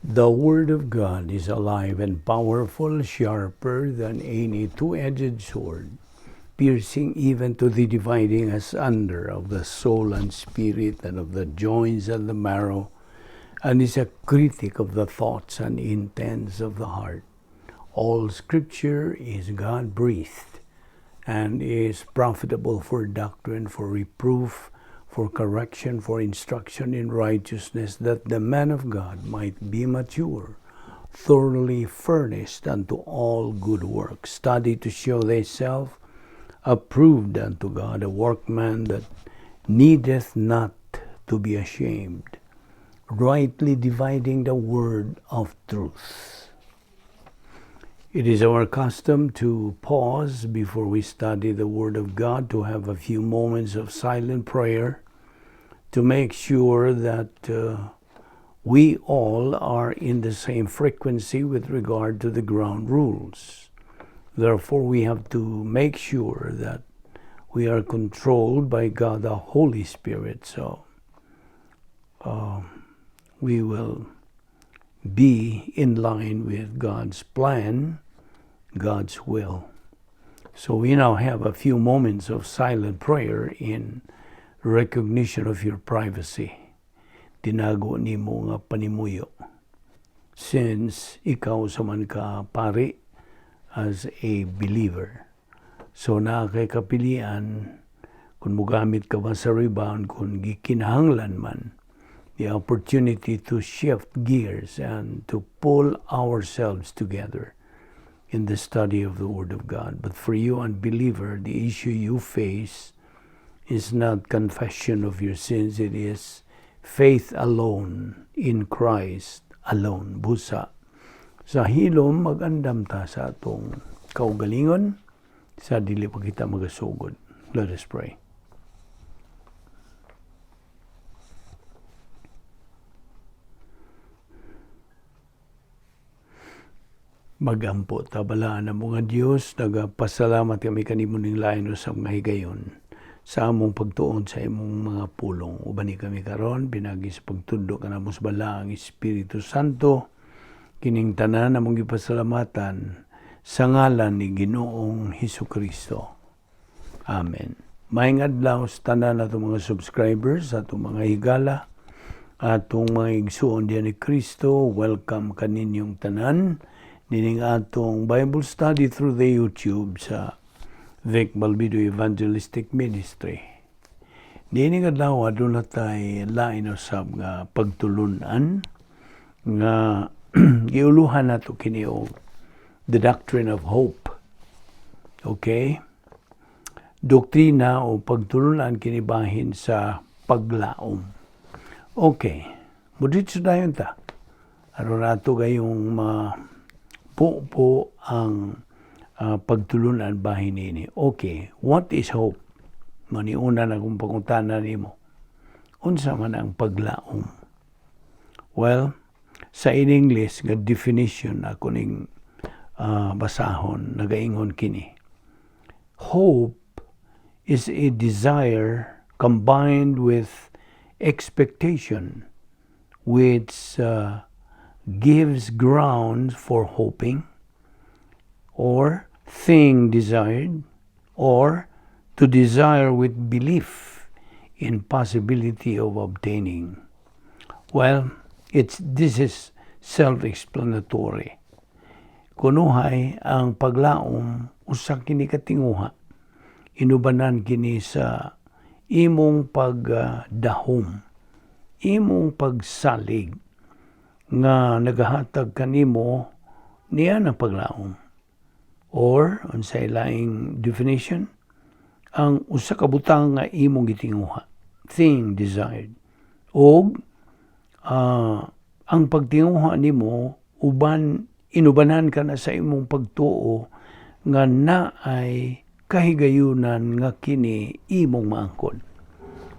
The Word of God is alive and powerful, sharper than any two-edged sword, piercing even to the dividing asunder of the soul and spirit and of the joints and the marrow, and is a critic of the thoughts and intents of the heart. All Scripture is God-breathed and is profitable for doctrine, for reproof, for correction, for instruction in righteousness, that the man of God might be mature, thoroughly furnished unto all good works. Study to show thyself approved unto God, a workman that needeth not to be ashamed, rightly dividing the word of truth. It is our custom to pause before we study the Word of God, to have a few moments of silent prayer, to make sure that we all are in the same frequency with regard to the ground rules. Therefore, we have to make sure that we are controlled by God the Holy Spirit. So we will be in line with God's plan, God's will. So we now have a few moments of silent prayer in recognition of your privacy. Tinago nimo nga panimuyo. Since ikaw sa man ka pari as a believer. So naa kay kapilian kung mugamit ka ba sa rebound, kung gikinahanglan man, the opportunity to shift gears and to pull ourselves together in the study of the Word of God. But for you, unbeliever, the issue you face is not confession of your sins, it is faith alone in Christ alone. Busa sa hilom, magandam ta sa atong kaugalingon sa dili pa kita magasugod. Let us pray. Magampo ta. Balaan na mga Dios, nagapasalamat kami kanimo ning lain sa mga higayon sa among pagtuon sa imong mga pulong. Uban ni kami karon pinagi sa pagtudlo kanamo sa Balaang Espiritu Santo. Kining tanan among gipasalamatan sa ngalan ni Ginoong Hesukristo. Amen. Maayong adlaw sa tanan atong mga subscribers, atong mga higala, atong mga igsuon diyan ni Kristo. Welcome kaninyong tanan nining atong Bible study through the YouTube sa Vic Balbido Evangelistic Ministry. Nining adlaw, aduna tay lain usab nga pagtulunan nga giuluhan nato kini og the doctrine of hope. Okay? Doktrina o pagtulunan kini bahin sa paglaom. Okay. Muditso dayon ta. Aron nato gayong ma po ang pagtulunan bahin nini. Okay, what is hope? Maniuna na kung pangutana nimo. Unsa man ang paglaom? Well, sa in English nga definition ako ning basahon, nagaingon kini. Hope is a desire combined with expectation which gives ground for hoping or thing desired or to desire with belief in possibility of obtaining. Well, it's this is self-explanatory. Kunuhay ang paglaom usa kini katinguha. Inubanan kini sa imong pagdahom, imong pagsalig nga nagahatag kanimo niya ng paglaom. Or, unsay laing definition, ang usa ka butang nga imong gitinguha, thing desired. Og ang pagtinguha nimo uban inubanan ka na sa imong pagtuo nga naay kahigayunan nga kini imong maangkon.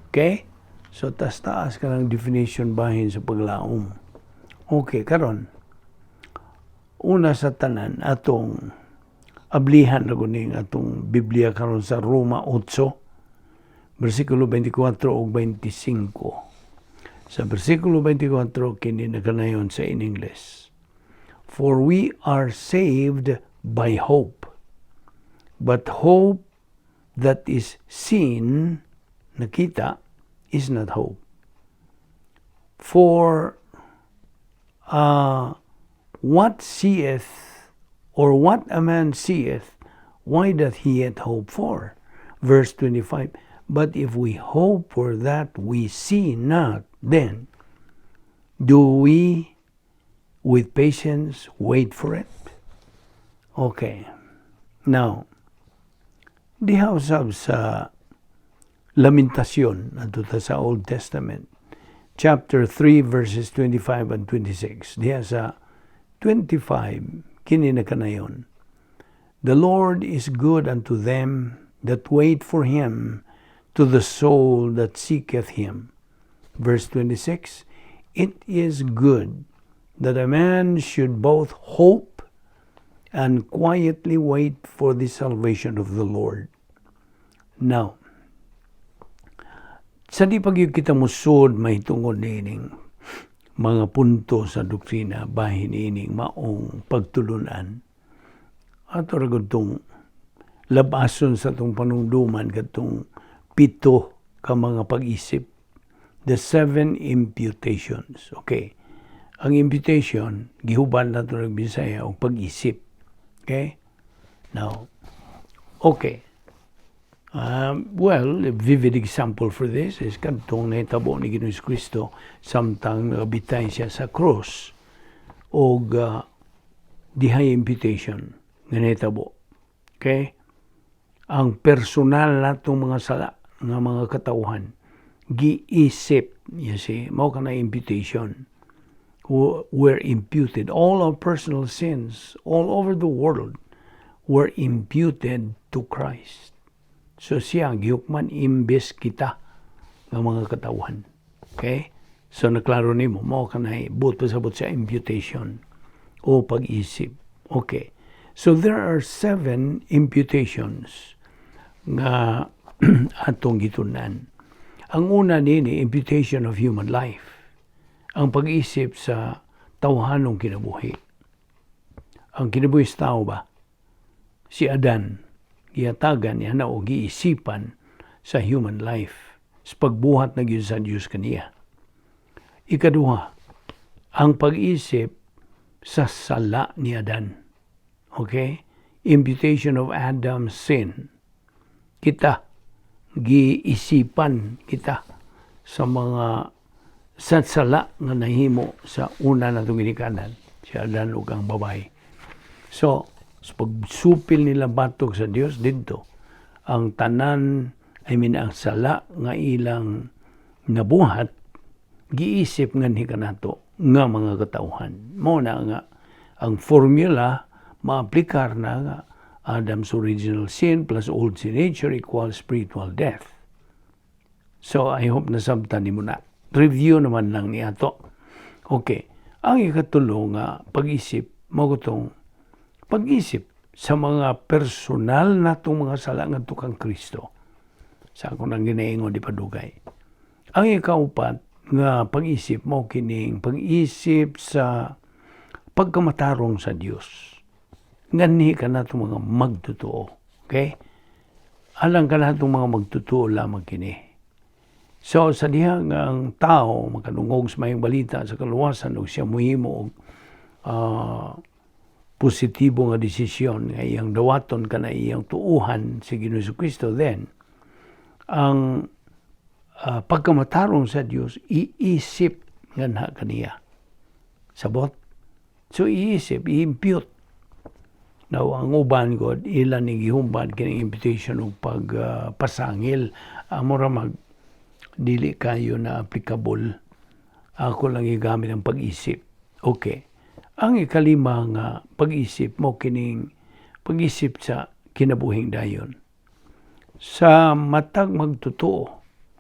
Okay? So tas taas ka ng definition bahin sa paglaom. Okay, karon una sa tanan, atong ablihan na ning atong Biblia karon sa Roma 8 bersikulo 24 ug 25. Sa versikulo 24, kini nagkanayon sa in English. "For we are saved by hope. But hope that is seen," nakita, "is not hope. For what seeth, or what a man seeth, why doth he yet hope for?" Verse 25, "But if we hope for that we see not, then do we with patience wait for it." Okay. Now, diha usab sa Lamentasyon, adto sa Old Testament, chapter 3, verses 25 and 26. Diha sa 25, kini na kanayon. "The Lord is good unto them that wait for him, to the soul that seeketh him." Verse 26, "It is good that a man should both hope and quietly wait for the salvation of the Lord." Now, sa di pa gyud kita musod mahitungod niining mga punto sa doktrina bahin ining maong pagtulunan, ato ra gud tong labason sa atong panumduman kadtong pito ka mga pag-isip, the seven imputations. Okay, ang imputation gihuban nato ng Bisaya og pag-isip. Okay, now, okay. Well, a vivid example for this is kadtong nahitabo ni Ginoong Kristo samtang nagabitay siya sa cross og dihay imputation nga nahitabo. Okay? Ang personal natong mga sala nga mga katawhan giisip, you see, mao kana imputation, were imputed. All our personal sins all over the world were imputed to Christ. So siya gihukman imbes kita nga mga katawhan. Okay? So naklaro nimo, mao kanay buot pasabot sa imputation o pag-isip. Okay. So there are seven imputations nga atong gitunan. Ang una nini, imputation of human life. Ang pag-isip sa tawhanong kinabuhi. Ang kinabuhi sa tao ba? Si Adan, gihatagan niya na o giisipan sa human life sa pagbuhat na gyud sa Dios kaniya. Ikaduha, ang pag-isip sa sala ni Adan. Okay? Imputation of Adam's sin. Kita, giisipan kita sa mga sa sala nga nahimo sa una natong ginikanan, si Adan ug ang babae. So, sa pagsupil nila batok sa Dios didto, ang tanan, I mean, ang sala nga ilang nabuhat, giisip nga ni kanato nga mga katawhan. Mao na nga ang formula maaplikar na nga Adam's original sin plus old sin nature equals spiritual death. So I hope nasabtan nimo na. Review naman lang ni ato. Okay. Ang ikatulo nga pag-isip mao tong pag-isip sa mga personal natong mga sala ngadto kang Kristo. Sa ako nang ginaingon di padugay. Ang ikaupat nga pag-isip mao kining pag-isip sa pagkamatarong sa Dios. Nganhi kanatong mga magtotoo. Okay? Alang kanatong mga magtotoo lamang kini. So sa diha nga ang tao makadungog sa maayong balita sa kaluwasan ug siya mohimo og positibo nga desisyon nga iyang dawaton kana iyang tuuhan si Ginoong Kristo, then ang pagkamatarong sa Dios iisip nganha kaniya. Sabot? So iisip, i-impute. Now, ang uban god, ilan ni gihumban kining imputation og pagpasangil. Amo ra mag dili kayo na applicable. Ako lang gigamit ang pag-isip. Okay. Ang ikalima nga pag-isip mao kining pag-isip sa kinabuhing dayon. Sa matag magtotoo,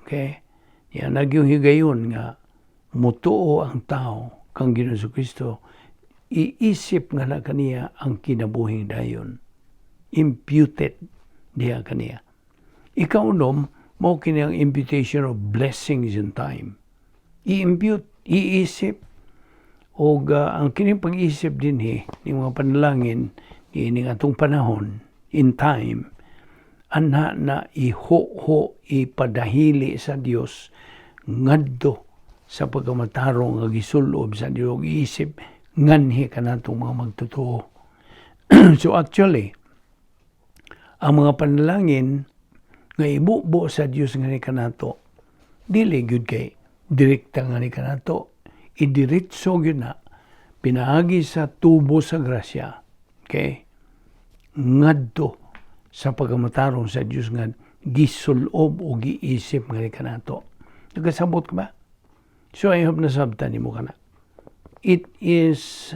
okay? Yan nagyong higayon nga mutuo ang tao kang Ginoong Kristo, iisip nga na kaniya ang kinabuhing dayon. Imputed diha kaniya. Ikaunom, mao kini ang imputation of blessings in time. I-impute, iisip og ang kining pag-isip dinhi ni mga panalangin niining atong panahon in time anha na iho-ho, ipadahili sa Dios ngadto sa pagkamatarong nga gisulob sa Dios, iisip nganhi kanatong mga magtotoo. So actually, ang mga panalangin nga ibubo sa Dios nga ni kanato, dili gyud kay direkta nga ni kanato, idiretso gyud na pinaagi sa tubo sa grasya, okay, ngadto sa pagkamatarong sa Dios nga gisulob o giisip nga ni kanato. Nagkasabot ka ba? So I hope nasabtan nimo kana. It is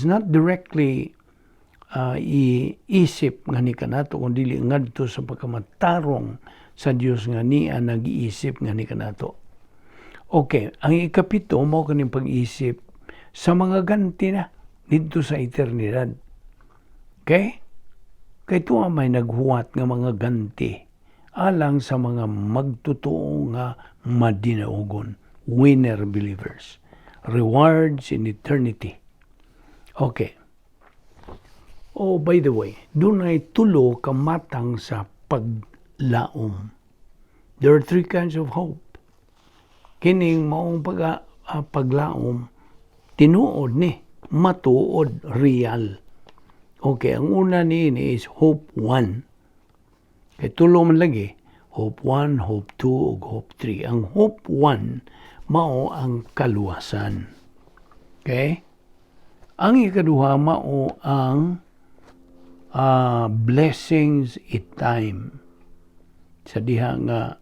not directly iisip nga ni kanato, kung dili ngadto sa pagkamatarong sa Dios nga niya nag-iisip nga ni kanato. Okay, ang ikapito mao kaning pag-isip sa mga ganti na didto sa eternidad. Okay? Kay tuwa may naghuwat nga mga ganti alang sa mga magtotoo nga madinaugon, winner believers. Rewards in eternity. Okay. Oh, by the way, dunay tulo ka matang sa paglaom. There are three kinds of hope. Kining maong paglaom, tinuod ni, matuod, real. Okay, ang una niini is hope 1. Kay tulo man lagi, hope 1, hope 2, ug hope 3. Ang hope 1, mao ang kaluwasan. Okay? Ang ikaduha mao ang blessings in time. Sa diha nga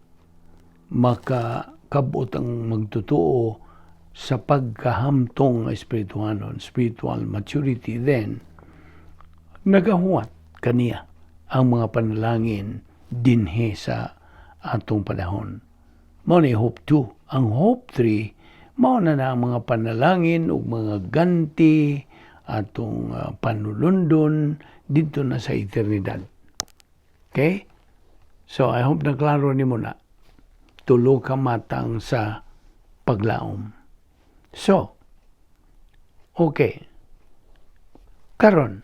makakabot ang magtotoo sa pagkahamtong espirituhanon, spiritual maturity, then nagahuwat kaniya ang mga panalangin dinhi sa atong panahon. Mao ni hope 2. Ang hope 3, mao na na ang mga panalangin ug mga ganti atong panulundon didto na sa eternidad. Okay? So I hope na klaro nimo na tulo ka matang sa paglaom. So, okay. Karon,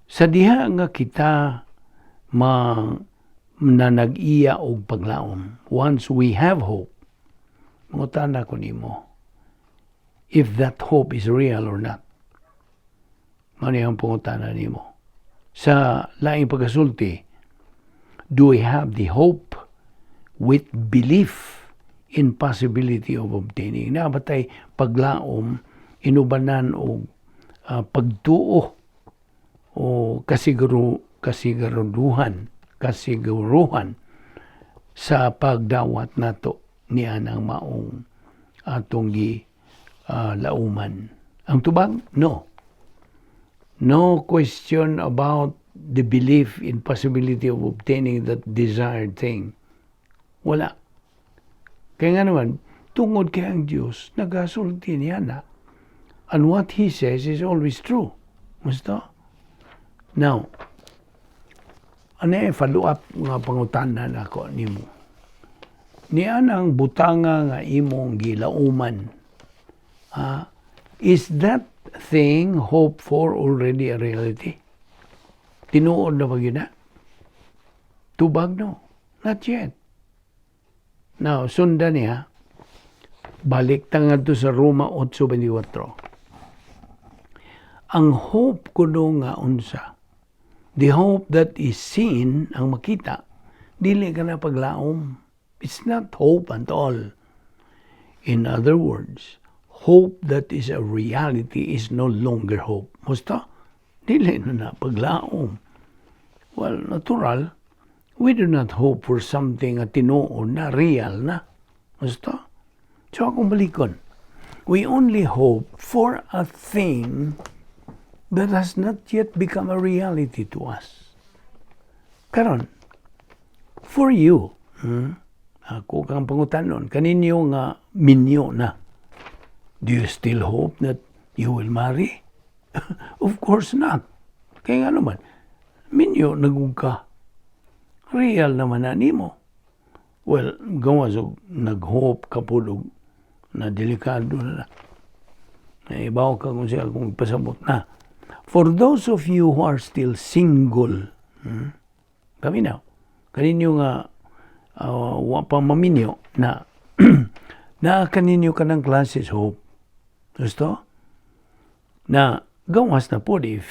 sa diha nga kita ma na nag-iya og paglaom, once we have hope, mangutana ko nimo if that hope is real or not. Mao ni ang pangutana nimo. Sa laing pagkasulti, do we have the hope with belief in possibility of obtaining? Naa ba tay paglaom inubanan og pagtuo o kasiguraduhan kasiguruhan sa pagdawat nato niya ng maong atong gi lauman? Ang tubag, no. No question about the belief in possibility of obtaining that desired thing. Wala. Kaya nga naman, tungod kay ang Diyos, nagasulti niya na. And what He says is always true. Gusto? Now, ano follow up nga pangutana nako nimo? Niya ang butanga nga imong gilauman. Is that thing hope for already a reality? Tinuod na ba gyud na? Tubag, no. Not yet. Now, sundan niya, balik ta ngadto sa Roma 8.24. Ang hope kuno nga unsa? The hope that is seen, ang makita, dili ka na paglaom. It's not hope at all. In other words, hope that is a reality is no longer hope. Musta? Dili na na paglaom. Well, natural, we do not hope for something nga tinuod na, real na. Musta? So akong balikon, we only hope for a thing that has not yet become a reality to us. Karon, for you, ako kang pangutanon, kaninyo nga minyo na, do you still hope that you will marry? Of course not. Kaya nga naman, minyo na gud ka. Real naman na nimo. Well, gawas og nag-hope ka pud og na delikado na. Naibaw ka kung siya kung pasabot na. For those of you who are still single, Kami na, kaninyo nga wa pa maminyo na na kaninyo kanang classes hope. Gusto? Na gawas na po if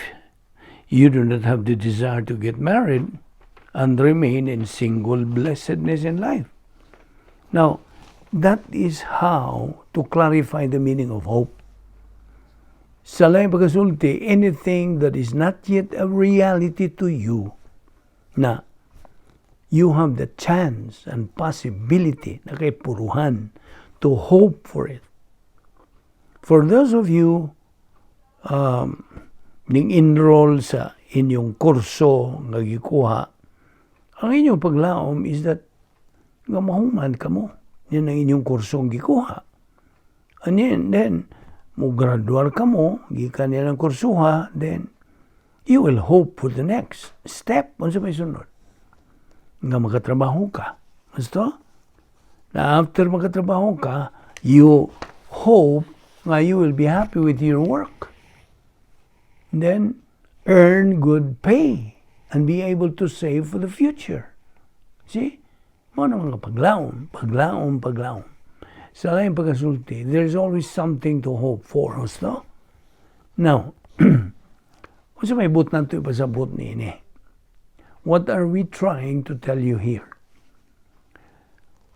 you do not have the desire to get married and remain in single blessedness in life. Now, that is how to clarify the meaning of hope. Sa laing pagkasulti, anything that is not yet a reality to you, na you have the chance and possibility na kay puruhan to hope for it. For those of you ning enroll sa inyong kurso nga gikuha, ang inyong paglaom is that nga mahuman kamo. Yan ang inyong kurso gikuha. And then, mo graduar kamo, gikan niya ng kursuha, then you will hope for the next step. Unsa may sunod? Nga makatrabaho ka. Gusto? Na after makatrabaho ka, you hope nga you will be happy with your work. Then, earn good pay and be able to save for the future. See? Mao na mga paglaom, paglaom, paglaom. Sa laing pagkasulti, there's always something to hope for. Gusto? Now, unsa may buot nato ipasabot niini? What are we trying to tell you here?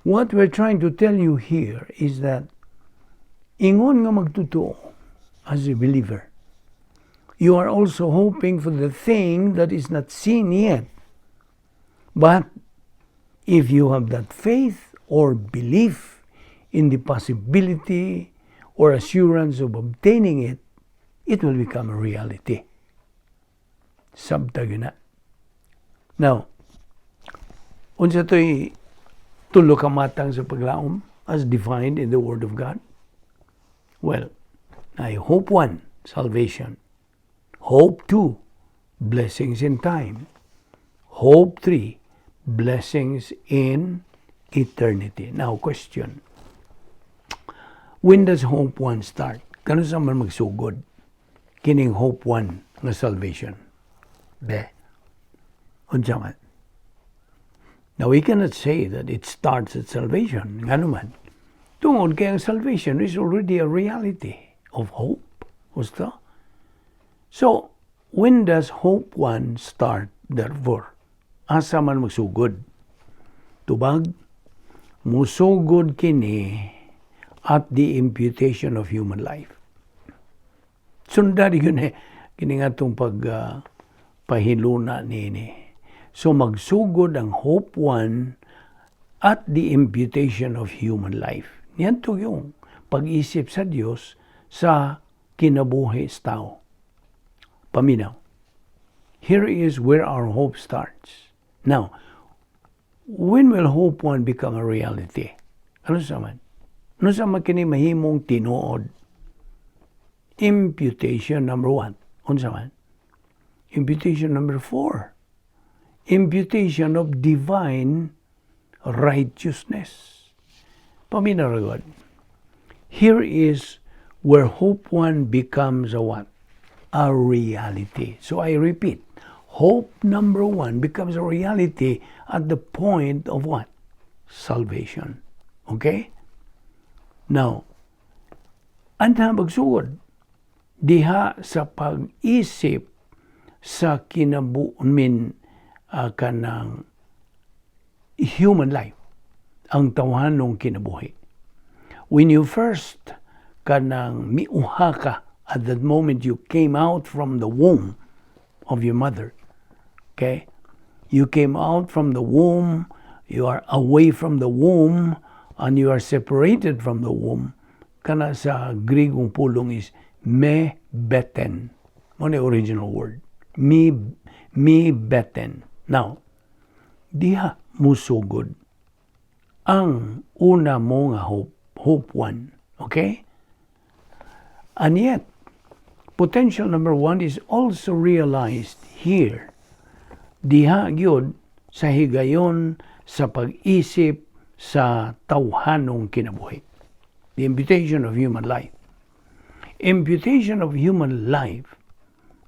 What we're trying to tell you here is that ingon nga magtotoo as a believer, you are also hoping for the thing that is not seen yet. But if you have that faith or belief in the possibility or assurance of obtaining it, it will become a reality. Sabta na. Now, unsa to'y tulo ka matang sa paglaom as defined in the Word of God? Well, I hope one, salvation. Hope two, blessings in time. Hope three, blessings in eternity. Now, question. When does hope one start? Kanus-a man magsugod? Kining hope one nga salvation. Be. Unsa man? Now, we cannot say that it starts at salvation. Ngano man? Tungod kay ang salvation is already a reality of hope. Gusto? So, when does hope one start, therefore? Asa man magsugod? Tubag, musugod kini at the imputation of human life. Sunda di yun eh, kini nga itong pag pahiluna niini. So magsugod ang hope one at the imputation of human life. Yan to yung pag-isip sa Dios sa kinabuhi sa tao. Paminaw. Here is where our hope starts. Now, when will hope one become a reality? Kanus-a man? Kanus-a man kini mahimong tinuod? Imputation number one. Unsa man? Imputation number four. Imputation of divine righteousness. Paminaw God. Here is where hope one becomes a what? A reality. So I repeat, hope number one becomes a reality at the point of what? Salvation. Okay? Now, anha magsugod diha sa pag-isip sa kinabuumin kanang human life, ang tawhanong kinabuhi. When you first kanang miuha ka, at that moment you came out from the womb of your mother. Okay? You came out from the womb, you are away from the womb, and you are separated from the womb. Kana sa Grigong pulong is me beten. Mao ni original word. Me beten. Now, diha musugod ang una mo nga hope, hope one. Okay? And yet, potential number one is also realized here. Diha gyud sa higayon sa pag-isip Sa tawhanong kinabuhi. The imputation of human life. Imputation of human life,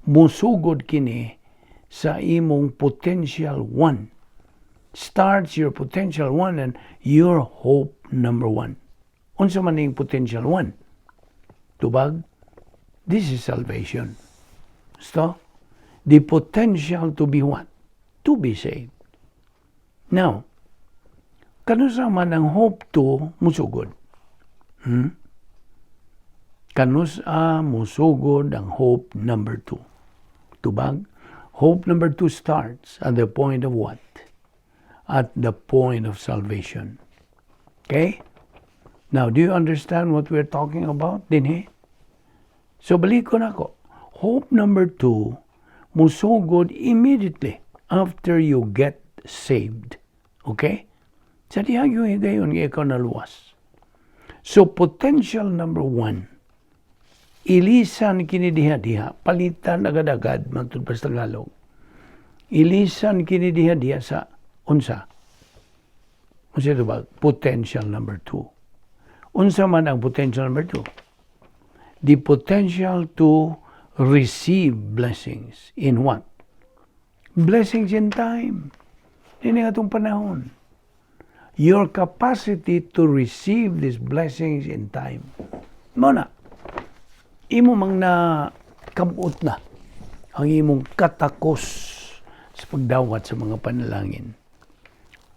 musugod kini sa imong potential one. Starts your potential one and your hope number one. Unsa man ning potential one? Tubag, this is salvation. So, the potential to be what? To be saved. Now, kanusa man ang hope 2 musugod? Kanusa musugod ang hope number 2? Tubag, hope number 2 starts at the point of what? At the point of salvation. Okay? Now, do you understand what we're talking about dinhi? So, balikon nako. Hope number 2, musugod immediately after you get saved. Okay? Sa diha yung higayon nga ikaw naluwas. So, potential number 1, ilisan kini diha-diha, palitan agad-agad, matud pa sa Tagalog. Ilisan kini diha-diha sa unsa? Unsa ito ba? Potential number 2. Unsa man ang potential number 2? The potential to receive blessings in what? Blessings in time. Dinhi atong panahon. Your capacity to receive these blessings in time. Mao na. Imo mang na kabot na ang imong katakos sa pagdawat sa mga panalangin.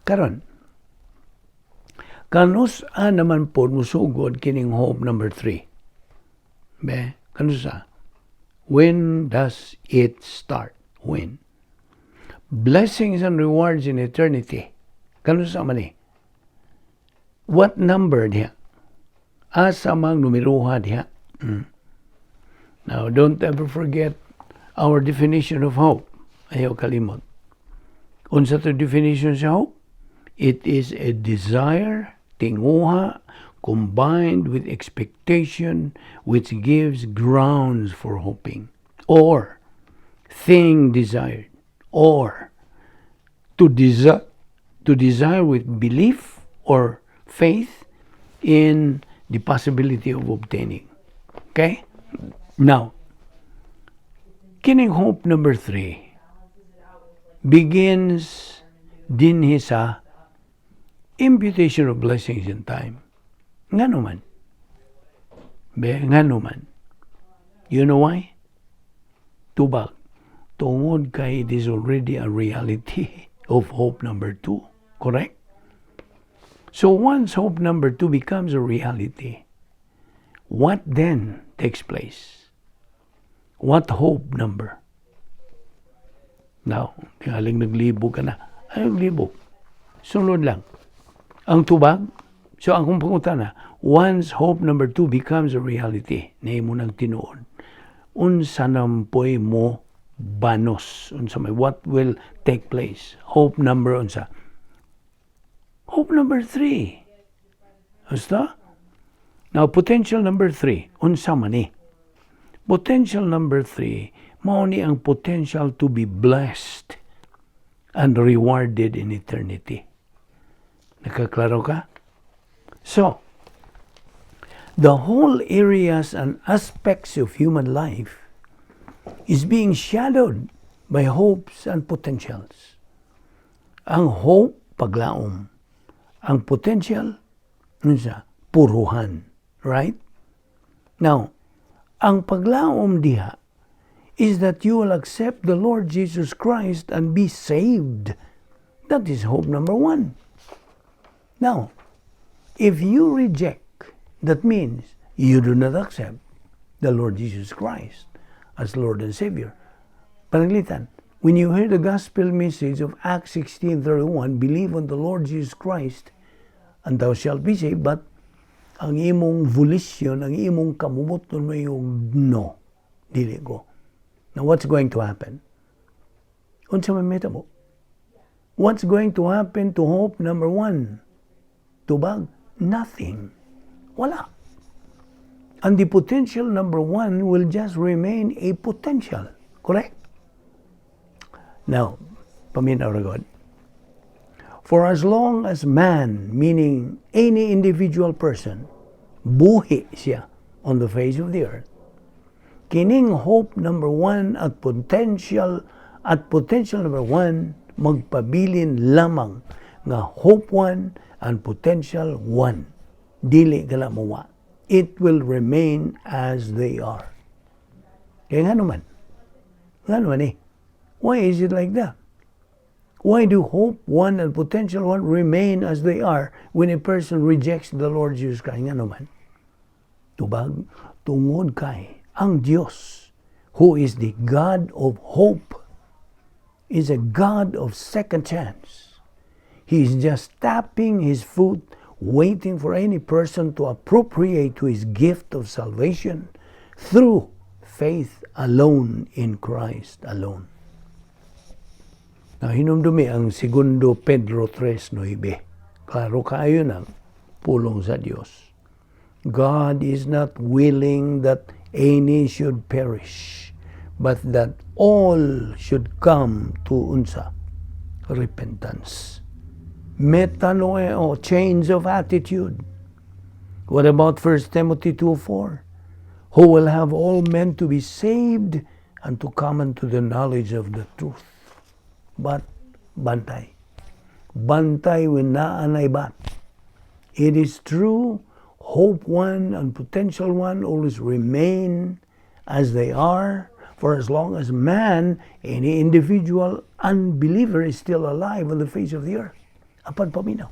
Karon, kanusa naman po musugod kining hope number 3? Be, kanusa? When does it start? When? Blessings and rewards in eternity. Kanusa man ni? What number diha? Asa mang numeroha diha? Now, don't ever forget our definition of hope. Ayaw kalimot. Unsa to definition sa hope? It is a desire, tinguha, combined with expectation which gives grounds for hoping. Or thing desired. Or to desire with belief or faith in the possibility of obtaining. Okay? Now, kining hope number 3 begins dinhi sa imputation of blessings in time. Ngano man? Be, ngano man? You know why? Tubag. Tungod kay it is already a reality of hope number 2. Correct? So once hope number 2 becomes a reality, what then takes place? What hope number? Now, tingaling naglibog ka na. Ay, naglibog. Sunod lang. Ang tubag, so ang kong pangutana, once hope number 2 becomes a reality, na imo nang tinuod, unsa nampoy mo banos, unsa may, what will take place? Hope number unsa? Hope number 3. Basta? Now, potential number 3, unsa man ni? Potential number 3, mao ni ang potential to be blessed and rewarded in eternity. Nakaklaro ka? So, the whole areas and aspects of human life is being shadowed by hopes and potentials. Ang hope, paglaom. Ang potential, unsa? Puruhan. Right? Now, ang paglaom diha is that you will accept the Lord Jesus Christ and be saved. That is hope number 1. Now, if you reject, that means you do not accept the Lord Jesus Christ as Lord and Savior. Pananglitan, when you hear the gospel message of Acts 16:31, "Believe on the Lord Jesus Christ and thou shalt be saved," but ang imong volition, ang imong kamumuton mo yung no, dili ko. Now, what's going to happen? Unsa may mo? What's going to happen to hope number 1? Tubag? Nothing. Wala. And the potential number 1 will just remain a potential. Correct? Now, paminaw ra God. For as long as man, meaning any individual person, buhi siya on the face of the earth, kining hope number one at potential number one magpabilin lamang nga hope one and potential one. Dili gala mawa. It will remain as they are. Kaya nga naman, nga naman eh, why is it like that? Why do hope one and potential one remain as they are when a person rejects the Lord Jesus Christ? Nga naman. Tubag, tungod kay ang Diyos, who is the God of hope, is a God of second chance. He is just tapping his foot, waiting for any person to appropriate to his gift of salvation through faith alone in Christ alone. Now, hinumdumi ang Segundo Pedro 3.9. Klaro kaayo ng pulong sa Dios. God is not willing that any should perish, but that all should come to unsa? Repentance. Metanoeo, change of attitude. What about 1 Timothy 2:4? Who will have all men to be saved and to come unto the knowledge of the truth. But, bantay. Bantay when naa but. It is true, hope one and potential one always remain as they are for as long as man, any individual unbeliever, is still alive on the face of the earth. Apan paminaw.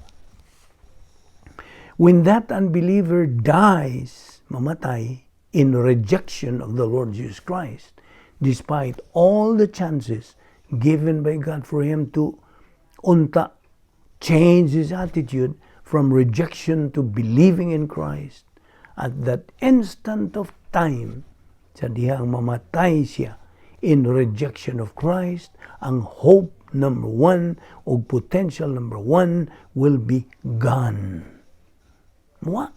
When that unbeliever dies, mamatay, in rejection of the Lord Jesus Christ, despite all the chances given by God for him to unta change his attitude from rejection to believing in Christ, at that instant of time, sa dihang mamatay siya in rejection of Christ, ang hope number one o potential number one will be gone. What?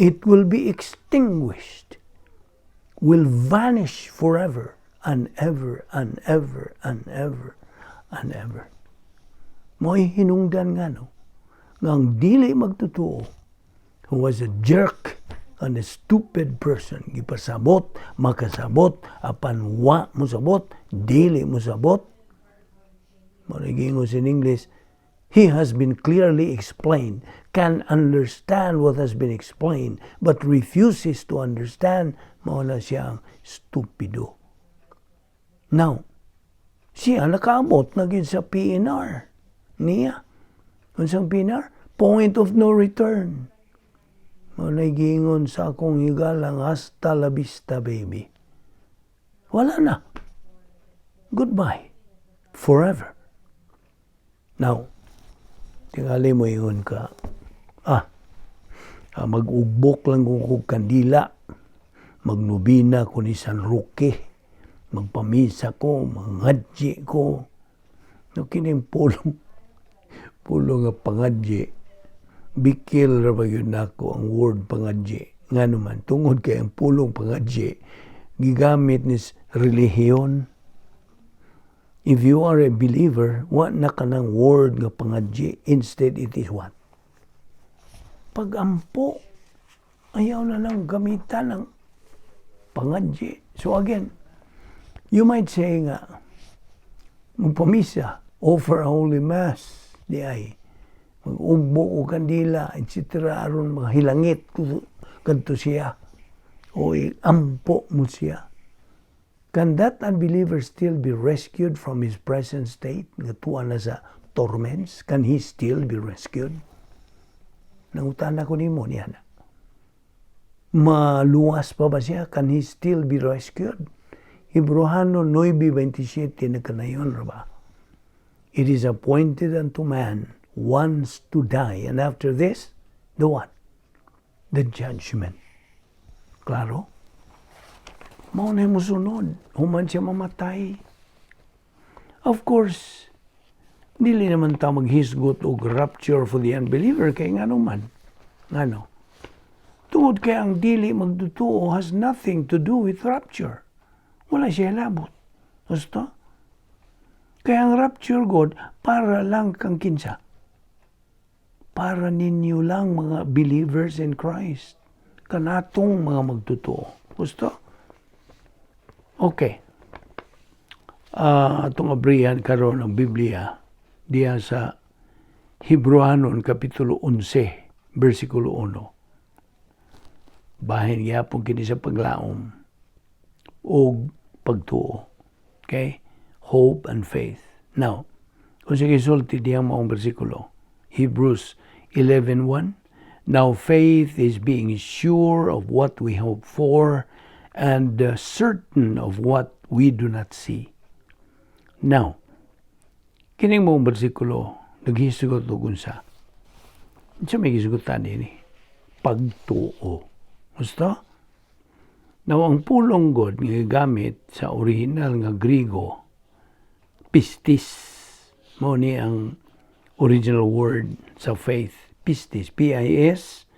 It will be extinguished, will vanish forever and ever and ever and ever and ever. Mo'y hinungdan nga no, nga ang dili magtotoo, who was a jerk and a stupid person, gipasabot, makasabot, apan wa mosabot, dili mosabot. Mao in English, he has been clearly explained, can understand what has been explained, but refuses to understand, mao na siyang stupido. Now, siya nakaabot na gyud sa PNR niya. Unsang PNR? Point of no return. Mao na giingon sa akong higalang, "Hasta la vista, baby." Wala na. Goodbye. Forever. Now, tingali mo ingon ka, mag-ugbok lang ko kog kandila, magnobina ko ni San Roque, magpamisa ko, mangadyi ko. No, kining pulong nga pangadyi, bikil ra ba gyud nako ang word pangadyi. Nga naman, tungod kay ang pulong pangadyi, gigamit ni relihiyon. If you are a believer, wa na kanang word nga pangadyi. Instead, it is what? Pagampo. Ayaw na lang gamitan ng pangadyi. So again, you might say nga, magpamisa, offer a Holy Mass, di ay, mag-ugbo o kandila, etc. aron mahilangit kadto siya o ampo mo siya. Can that unbeliever still be rescued from his present state? Nga tuwa na sa torments? Can he still be rescued? Nangutana ko nimo niya na. Maluwas pa ba siya? Can he still be rescued? Hebreohano 9.27, nagkanayon ra ba? It is appointed unto man once to die, and after this, the what? The judgment. Klaro? Mao na musunod. Human siya mamatay. Of course, dili naman ta maghisgot og rapture for the unbeliever kay ngano man. Ngano? Tungod kay ang dili magtotoo has nothing to do with rapture. Wala siya labot. Gusto? Kaya ang rapture gud, para lang kang kinsa? Para ninyo lang, mga believers in Christ. Kanatong mga magtotoo. Gusto? Okay. Atong abrihan karon ang Biblia diya sa Hebreohanon Kapitulo 11, versikulo 1. Bahin gyapon kini sa paglaom og pagtuo. Okay? Hope and faith. Now, kung sa gisulti diyang maong bersikulo, Hebrews 11:1, "Now faith is being sure of what we hope for and certain of what we do not see." Now, kining maong bersikulo, naghisgot og unsa? Unsa may gisgutan ini? Pagtuo. Gusto? Now, ang pulong gud nga gigamit sa original nga Grigo, pistis. Mao ni ang original word sa faith. Pistis. Pistis.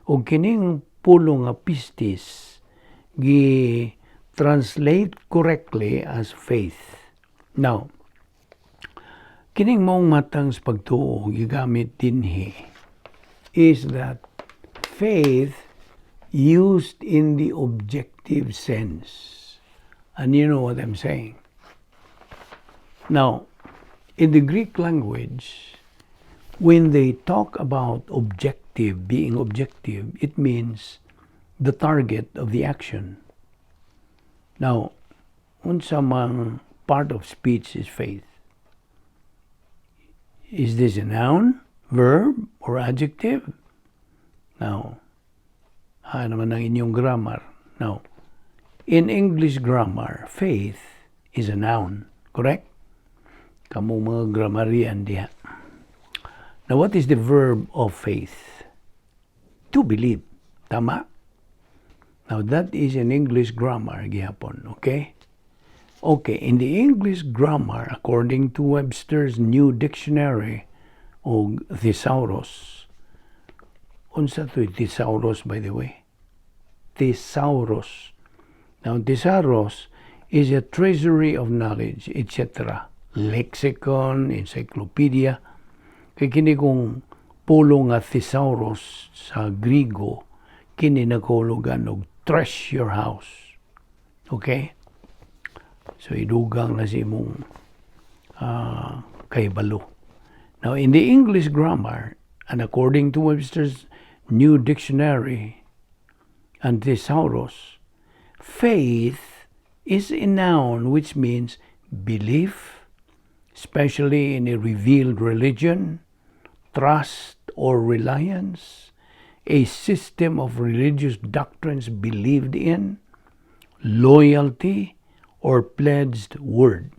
O kining pulong nga pistis, gi translate correctly as faith. Now, kining maong matang sa pagtuo gigamit dinhi is that faith used in the objective sense. And you know what I'm saying. Now, in the Greek language, when they talk about objective, being objective, it means the target of the action. Now, unsa mang part of speech is faith? Is this a noun, verb, or adjective? Now, ha naman ang inyong grammar. Now, in English grammar, faith is a noun, correct? Kamo mga grammarian diha. Now, what is the verb of faith? To believe. Tama? Now, that is in English grammar, gihapon, okay? Okay, in the English grammar, according to Webster's New Dictionary o thesaurus, unsa to'y thesaurus, by the way? Thesaurus. Now, thesaurus is a treasury of knowledge, etc. Lexicon, encyclopedia. Kay kini kong pulong nga thesaurus sa Grigo, kini nagahulugan og treasure house. Okay? So idugang na sa imong kahibalo. Now, in the English grammar, and according to Webster's New Dictionary and Thesaurus, faith is a noun which means belief, especially in a revealed religion, trust or reliance, a system of religious doctrines believed in, loyalty, or pledged word.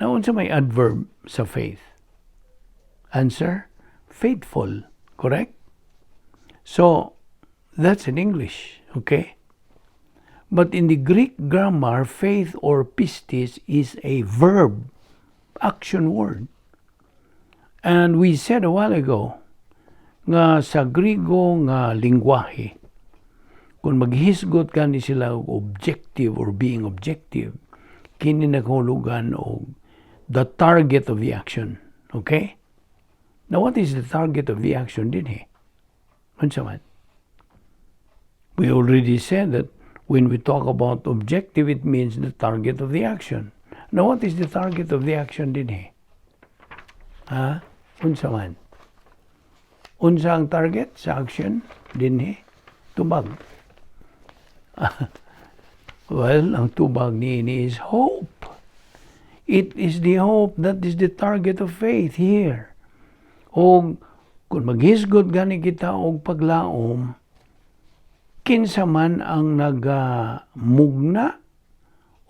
Now, unsa may adverb sa faith? Answer, faithful, correct? So, that's in English, okay? But in the Greek grammar, faith or pistis is a verb, action word. And we said a while ago, nga sa Grigo nga lingwahe, kung maghisgot ka ni sila og objective or being objective, kini nagahulugan og the target of the action. Okay? Now, what is the target of the action dinhi? Unsa man? We already said that when we talk about objective, it means the target of the action. Now, what is the target of the action dinhi? Ha? Unsa man? Unsa ang target sa action dinhi? Tubag. Well, ang tubag niini is hope. It is the hope that is the target of faith here. O kung maghisgot gani kita og paglaom, kinsa man ang nagamugna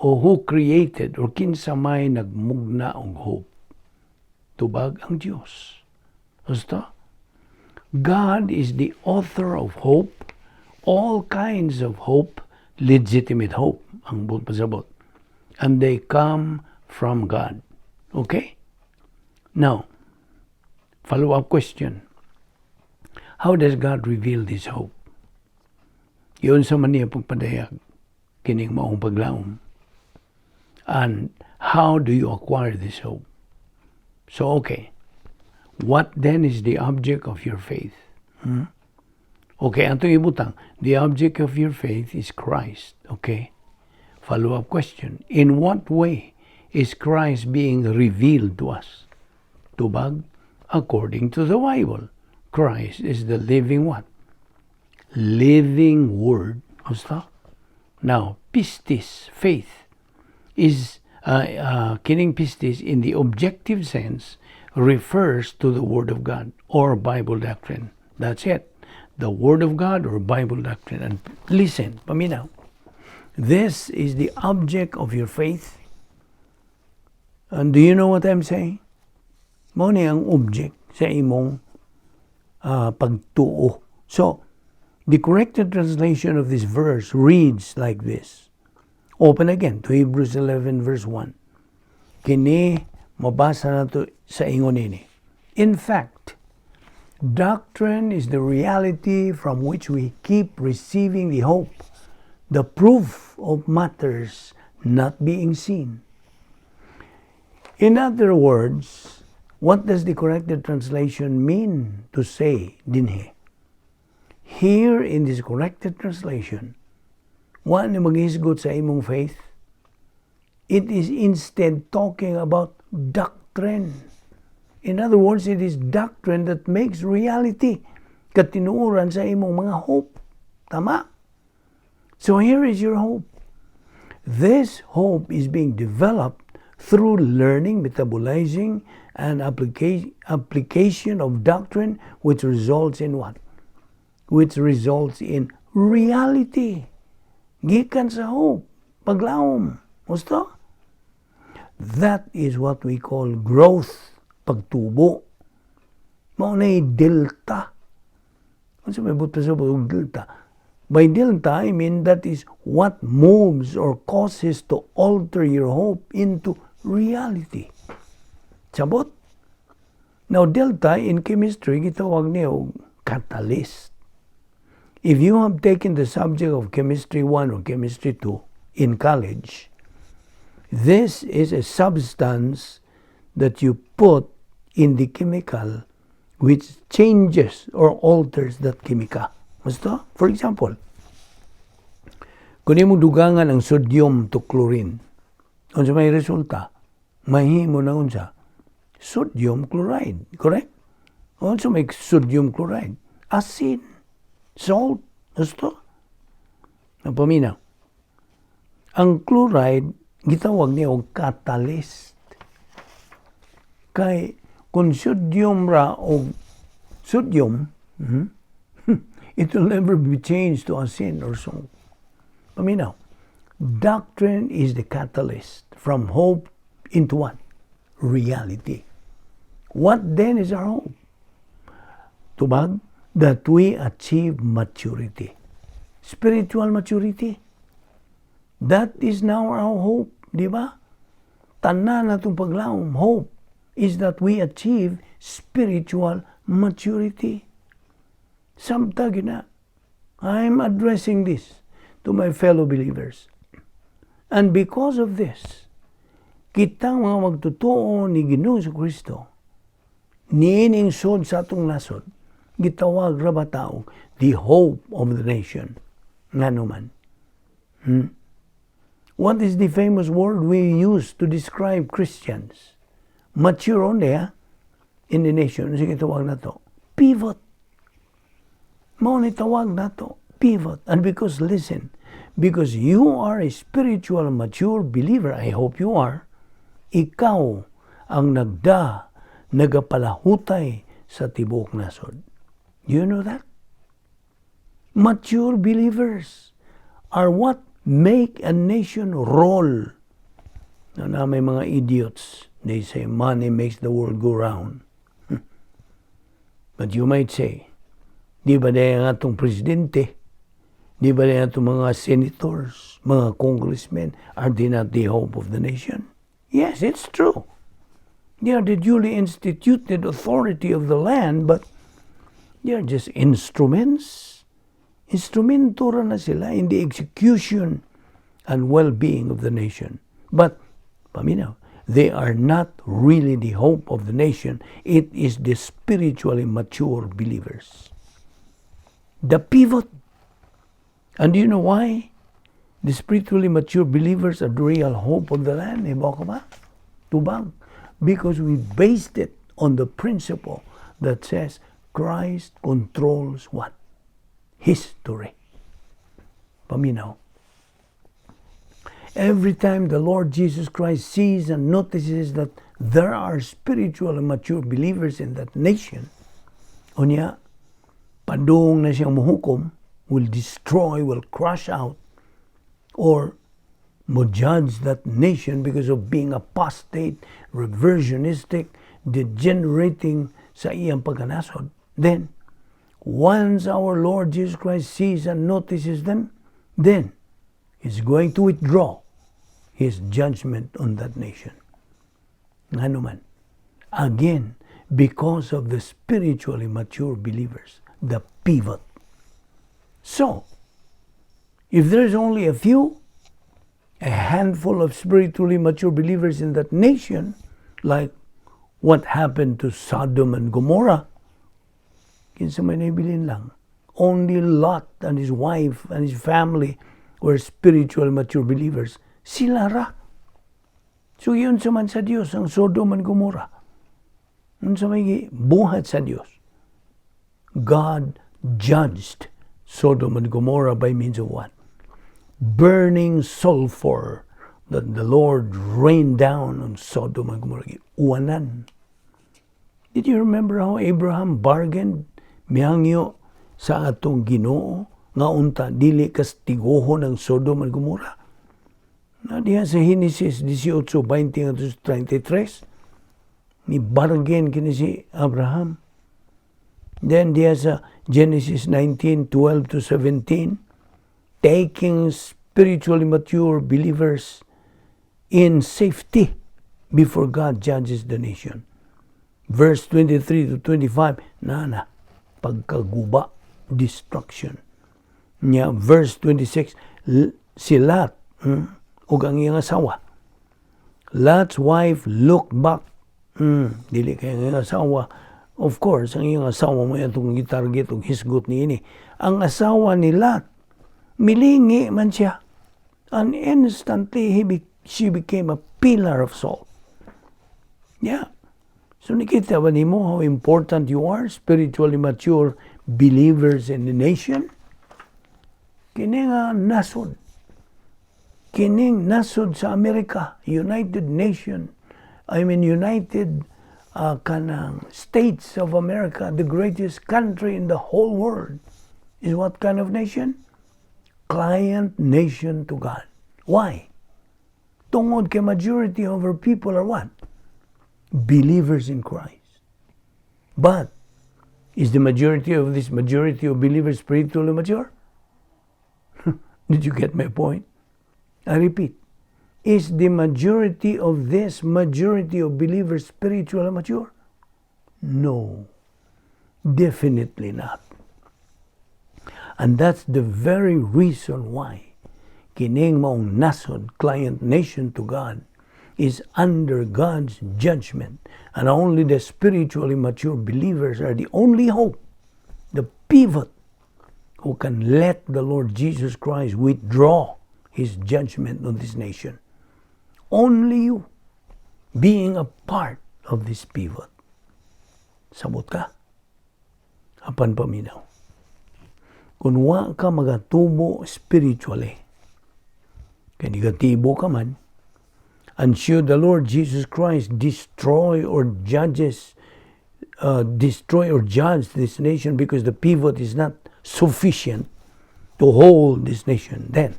o who created or kinsa may nagmugna og hope? Tubag, ang Dios. Gusto? God is the author of hope, all kinds of hope, legitimate hope, ang buot pasabot. And they come from God. Okay? Now, follow-up question. How does God reveal this hope? Giunsa man niya pagpadayag kining maong paglaom? And how do you acquire this hope? So, okay. What then is the object of your faith? Hmm? Okay, atong ibutang, the object of your faith is Christ. Okay? Follow-up question. In what way is Christ being revealed to us? Tubag, according to the Bible, Christ is the living what? Living Word. Basta? Now, pistis, faith, is kining pistis in the objective sense refers to the Word of God or Bible doctrine. That's it. The Word of God or Bible doctrine. And listen, paminaw. This is the object of your faith. And do you know what I'm saying? Mao ni ang object sa imong pagtuo. So, the corrected translation of this verse reads like this. Open again to Hebrews 11 verse 1. Kini mabasa nato sa ingon ini. In fact, doctrine is the reality from which we keep receiving the hope, the proof of matters not being seen. In other words, what does the corrected translation mean to say dinhi? Here in this corrected translation, wa ni maghisgot sa imong faith. It is instead talking about doctrine. In other words, it is doctrine that makes reality katinuoran sa imong mga hope. Tama? So here is your hope. This hope is being developed through learning, metabolizing, and application of doctrine, which results in what? Which results in reality. Gikan sa hope, paglaom. Gusto? That is what we call growth, pagtubo. Mao na delta. Unsa may buta sa delta? By delta, I mean that is what moves or causes to alter your hope into reality. Sabot? Now, delta in chemistry, gitawag niya catalyst. If you have taken the subject of Chemistry 1 or Chemistry 2 in college, this is a substance that you put in the chemical which changes or alters that chemical. Basta? For example, kung imong dugangan ang sodium to chlorine, unsa may resulta? Mahimo na unsa? Sodium chloride. Correct? Unsa may sodium chloride? Asin. Salt. Gusto? Ang paminaw. Ang chloride, gitawag niya og catalyst. Kay kung sodium ra og sodium, it will never be changed to asin or salt. Paminaw. Doctrine is the catalyst from hope into what? Reality. What then is our hope? Tubag, that we achieve maturity. Spiritual maturity. That is now our hope, di ba? Tanan natong paglaom, hope is that we achieve spiritual maturity. Samtang na, I'm addressing this to my fellow believers. And because of this, kitang mga magtotoo ni Ginoong Kristo, niining sod sa atong nasod, gitawag ra ba taong the hope of the nation? Ngano man? What is the famous word we use to describe Christians? Mature only, ha? In the nation. Sige, tawag nato. Pivot. Mao ni tawag nato. Pivot. And because, listen, because you are a spiritual mature believer, I hope you are, ikaw ang nagda, nagapalahutay sa tibuok nasod. You know that? Mature believers are what make a nation roll. Na may mga idiots, they say money makes the world go round. But you might say, di ba na ang atong presidente? Di ba na atong mga senators, mga congressmen, are they not the hope of the nation? Yes, it's true. They are the duly instituted authority of the land, but they are just instruments. Instrumento ra na sila in the execution and well-being of the nation. But Paminaw. They are not really the hope of the nation. It is the spiritually mature believers. The pivot. And do you know why? The spiritually mature believers are the real hope of the land. Hibaw ka ba? Tubag. Because we based it on the principle that says Christ controls what? History. Paminaw. Every time the Lord Jesus Christ sees and notices that there are spiritual and mature believers in that nation, unya, padung na siyang muhukom, will destroy, will crush out, or mo judge that nation because of being apostate, reversionistic, degenerating sa iyang pagkanasod, then, once our Lord Jesus Christ sees and notices them, then he's going to withdraw his judgment on that nation. Ngano man? Again, because of the spiritually mature believers, the pivot. So, if there's only a few, a handful of spiritually mature believers in that nation, like what happened to Sodom and Gomorrah, kinsa may nabilin lang. Only Lot and his wife and his family were spiritual mature believers. Sila ra. So giunsa man sa Dios ang Sodom and Gomorrah? Unsa may buhat sa Dios? God judged Sodom and Gomorrah by means of what? Burning sulfur that the Lord rained down on Sodom and Gomorrah. Uwanan. Did you remember how Abraham bargained? Mihangyo sa atong Ginoo nga unta dili kastiguhon ang Sodom and Gomorrah. Na diha sa Genesis 18:20 33, ni bargain kini si Abraham. Then diha sa Genesis 19:12 to 17, taking spiritually mature believers in safety before God judges the nation. Verse 23 to 25, na pagkaguba, destruction. Nya, verse 26, si Lot ug ang iyang asawa. Lot's wife looked back. Dili kay ang iyang asawa. Of course, ang iyang asawa mo atong gitarget og hisgot niini. Ang asawa ni Lot, milingi man siya. And instantly, she became a pillar of salt. Yeah. So nakita ba nimo how important you are, spiritually mature believers in the nation? Kini nga nasod. Kining nasod sa Amerika, United Nation, I mean United kanang States of America, the greatest country in the whole world, is what kind of nation? Client nation to God. Why? Tungod kay majority of our people are what? Believers in Christ. But is the majority of this majority of believers spiritually mature? Did you get my point? I repeat, is the majority of this majority of believers spiritually mature? No, definitely not. And that's the very reason why kining maong nasod, client nation to God, is under God's judgment. And only the spiritually mature believers are the only hope, the pivot, who can let the Lord Jesus Christ withdraw his judgment on this nation. Only you being a part of this pivot. Sabot ka? Apan paminaw. Kung wa ka magatubo spiritually, kay negatibo ka man, and should the Lord Jesus Christ destroy or judge this nation because the pivot is not sufficient to hold this nation, then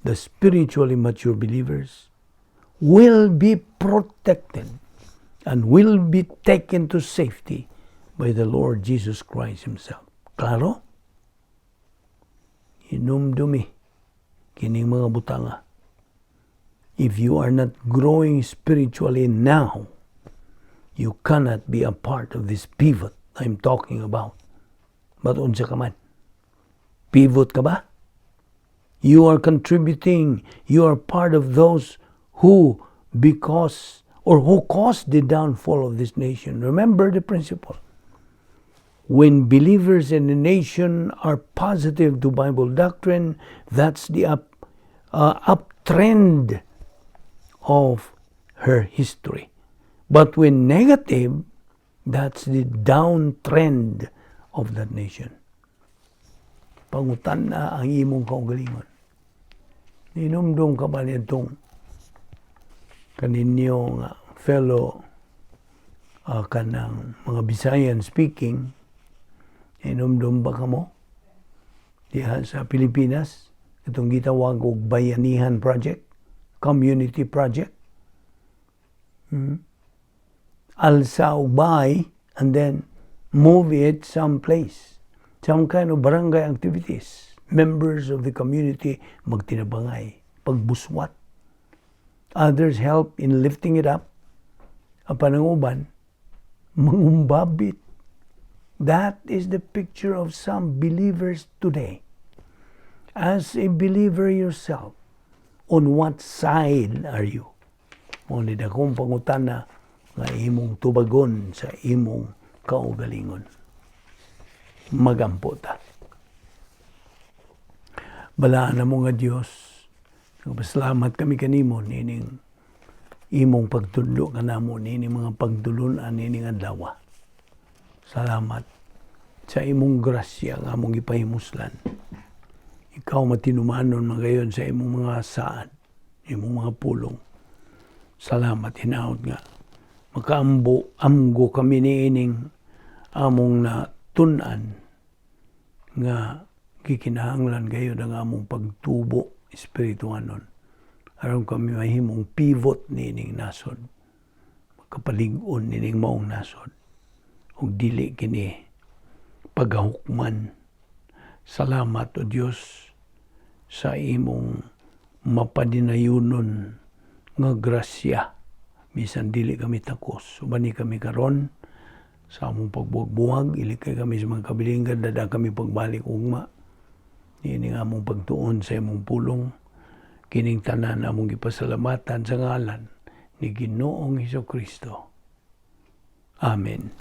the spiritually mature believers will be protected and will be taken to safety by the Lord Jesus Christ Himself. Klaro? Hinumdumi kining mga butanga. If you are not growing spiritually now, you cannot be a part of this pivot I'm talking about. But unsa ka man? Pivot ka ba? You are contributing. You are part of those who Because or who caused the downfall of this nation. Remember the principle. When believers in the nation are positive to Bible doctrine, that's the uptrend of her history. But when negative, that's the downtrend of that nation. Pangutan-a ang imong kaugalingon. Hinumdum ka ba nitong kaninyo nga fellow kanang mga Bisayan speaking, hinumdum ba kamo diha sa Pilipinas itong gitawag og Bayanihan Project, community project? Alsa og bahay and then move it someplace. Some kind of barangay activities. Members of the community magtinabangay, pagbuswat. Others help in lifting it up. Apan ang uban, mangumbabit. That is the picture of some believers today. As a believer yourself, on what side are you? Mao ni dakong pangutana nga imong tubagon sa imong kaugalingon. Magampo ta. Balaan namo nga Dios, nagpasalamat kami kanimo nining imong pagtudlo kanamo nining mga pagtulunan nining adlaw. Salamat sa imong grasya nga among gipahimuslan. Ikaw matinumanon man gayon sa imong mga saad, imong mga pulong. Salamat hinaot nga makaambo amgo kami niining among natun-an nga gikinahanglan gayud ang among pagtubo espirituhanon aron kami mahimong pivot niining nasod, makapalig-on nining maong nasod ug dili kini pagahukman. Salamat, O Dios, sa imong mapadinayunon nga grasya bisan dili kami takos. Ubani kami karon sa among pagbuwag-buwag, ilikay kami sa mga kabilinggan, dada kami pagbalik ugma. Niini nga among pagtuon sa imong pulong. Kining tanan among gipasalamatan sa ngalan ni Ginoong Hesus Kristo. Amen.